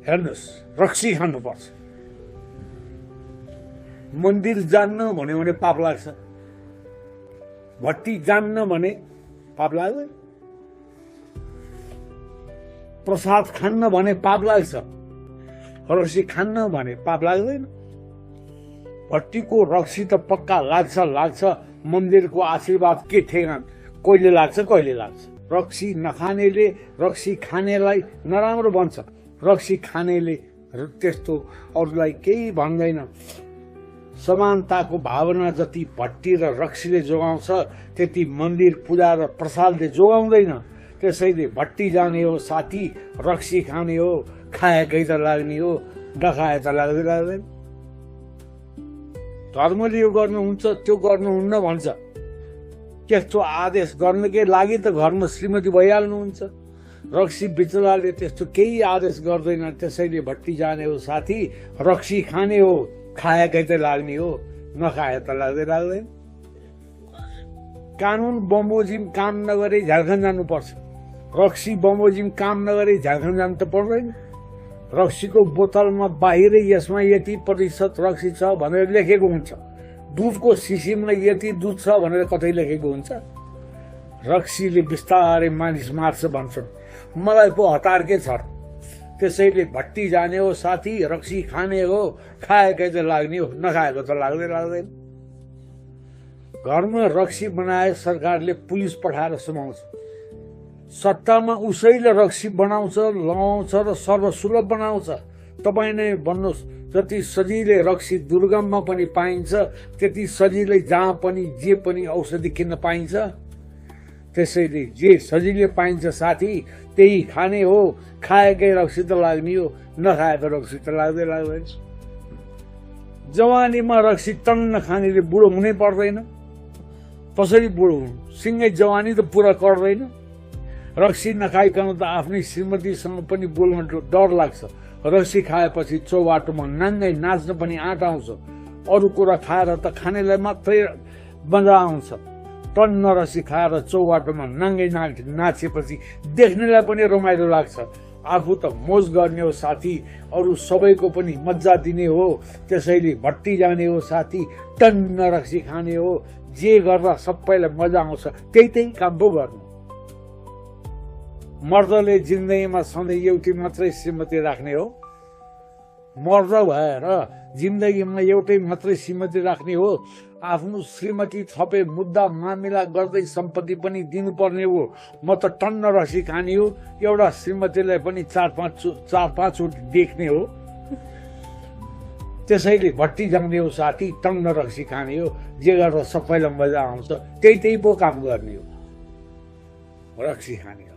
हेर्नुहोस्, रक्सी खानुपर्छ। मन्दिर जान्न भन्यो भने पाप लाग्छ, भट्टी जान्न भने पाप लाग्दैन, प्रसाद खान्न भने पाप लाग्छ, रक्सी खान्न भने पाप लाग्दैन। भट्टीको रक्सी त पक्का लाग्छ। मन्दिरको आशीर्वाद के ठेगान, कहिले लाग्छ कहिले लाग्छ। रक्सी नखानेले रक्सी खानेलाई नराम्रो भन्छ, रक्सी खानेले त्यस्तो अरूलाई केही भन्दैन। समानताको भावना जति भट्टी र रक्सीले जोगाउँछ त्यति मन्दिर पूजा र प्रसादले जोगाउँदैन। त्यसैले भट्टी जाने हो साथी, रक्सी खाने हो, खाएकै त लाग्ने हो, नखाए त लाग्दैन। धर्मले यो गर्नुहुन्छ त्यो गर्नुहुन्न भन्छ, त्यस्तो आदेश गर्नकै लागि त घरमा श्रीमती भइहाल्नुहुन्छ। रक्सी बेचलाले त्यस्तो केही आदेश गर्दैन। त्यसैले भट्टी जाने हो साथी, रक्सी खाने हो, खाएकै त लाग्ने हो, नखाए त लाग्दैन। कानुन बमोजिम काम नगरे झारखण्ड जानुपर्छ, रक्सी बमोजिम काम नगरे झारखण्ड जानु त पर्दैन। रक्सीको बोतलमा बाहिरै यसमा यति प्रतिशत रक्सी छ भनेर लेखेको हुन्छ, दुधको सिसीमा यति दुध छ भनेर कतै लेखेको हुन्छ। रक्सीले बिस्तारै मानिस मार्छ भन्छन्, मलाई पो हतारकै छ। त्यसैले भट्टी जाने हो साथी, रक्सी खाने हो, खाएकै त लाग्ने हो, नखाएको त लाग्दैन। घरमा रक्सी बनाए सरकारले पुलिस पठाएर सुनाउँछ। सट्टामा उसैले रक्सी बनाउँछ, लगाउँछ र सर्वसुलभ बनाउँछ। तपाईँ नै भन्नुहोस्, जति सजिलै रक्सी दुर्गममा पनि पाइन्छ त्यति सजिलै जहाँ पनि जे पनि औषधि किन्न पाइन्छ। त्यसैले जे सजिलै पाइन्छ साथी त्यही खाने हो, खाएकै रक्सी त लाग्ने हो, नखाएको रक्सी त लाग्दैन। जवानीमा रक्सी टन्न खानेले बुढो हुनै पर्दैन। कसरी बुढो हुनु, सिँगै जवानी त पुरा गर्दैन। रक्सी नखाइकन त आफ्नै श्रीमतीसँग पनि बोल्न डर लाग्छ। रक्सी खाएपछि चौबाटोमा नाङ्गै नाच्न पनि आँट आउँछ। अरू कुरा खाएर त खानेलाई मात्रै मजा आउँछ, टन्न रक्सी खाएर चौबाटोमा नाङ्गै नाचेपछि देख्नेलाई पनि रमाइलो लाग्छ। आफू त मोज गर्ने हो साथी, अरू सबैको पनि मजा दिने हो। त्यसैले भट्टी जाने हो साथी, टन्न रक्सी खाने हो, जे गर्दा सबैलाई मजा आउँछ त्यही काम पो गर्नु। मर्दले जिन्दगीमा सधैँ एउटै मात्रै श्रीमती राख्ने हो, मर्द भएर जिन्दगीमा एउटै मात्रै श्रीमती राख्ने हो। आफ्नो श्रीमती थपे मुद्दा मामिला गर्दै सम्पत्ति पनि दिनुपर्ने हो। म त टन्न रक्सी खाने हो, एउटा श्रीमतीलाई पनि चार पाँचवटा देख्ने हो। त्यसैले भट्टी जाने हो साथी, टन्न रक्सी खाने हो, जे गर्दा सबैलाई मजा आउँछ त्यही पो काम गर्ने हो, रक्सी खाने हो।